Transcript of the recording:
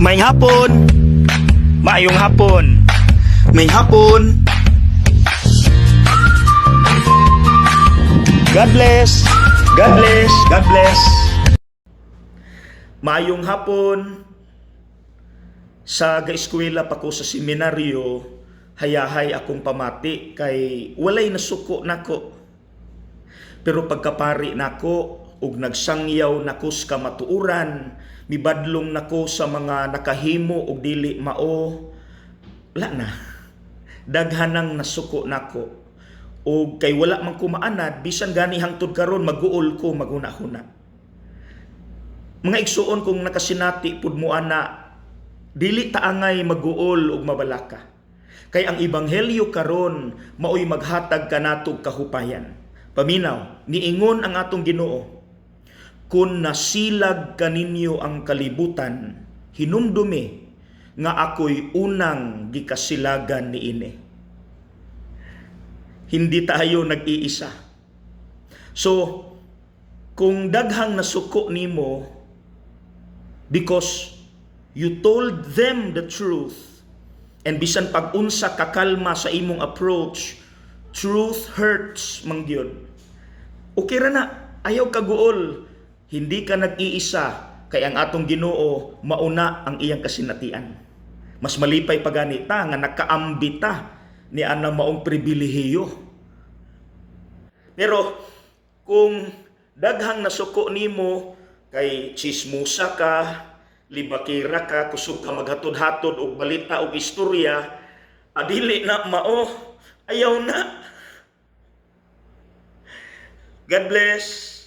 Maayong hapon. Maayong hapon. Maayong hapon. God bless. God bless. God bless. Maayong hapon. Sa gaeskwela pa ko sa seminaryo, hayahay akong pamati kay walay nasuko nako. Pero pagkapari nako ug nagsangyaw nako sa kamatuoran, mibadlong nako sa mga nakahimo og dili mao, wala na. Daghan nang nasuko nako. Og kay wala man ko maanad, bisan gani hangtod karon maguol ko maghuna-huna. Mga igsuon, kung nakasinati pud mo ana, dili ta angay maguol ug mabalaka. Kay ang ebanghelyo karon maoy maghatag kanato og kahupayan. Paminaw, niingon ang atong Ginoo, "Kung nasilag kaninyo ang kalibutan, hinumdumi nga ako'y unang gikasilagan niini." Hindi tayo nag-iisa. So, kung daghang nasuko nimo because you told them the truth and bisan pag-unsa kakalma sa imong approach, truth hurts man gyud. Okay ra na, ayaw kaguol. Hindi ka nag-iisa kay ang atong Ginoo mauna ang iyang kasinatian. Mas malipay pa gani ta nga nakaambita ni ana maong pribilehiyo. Pero kung daghang nasuko nimo kay chismosa ka, libakira ka, kusog ka maghatod-hatod og balita og istorya, adili na mao, ayaw na. God bless.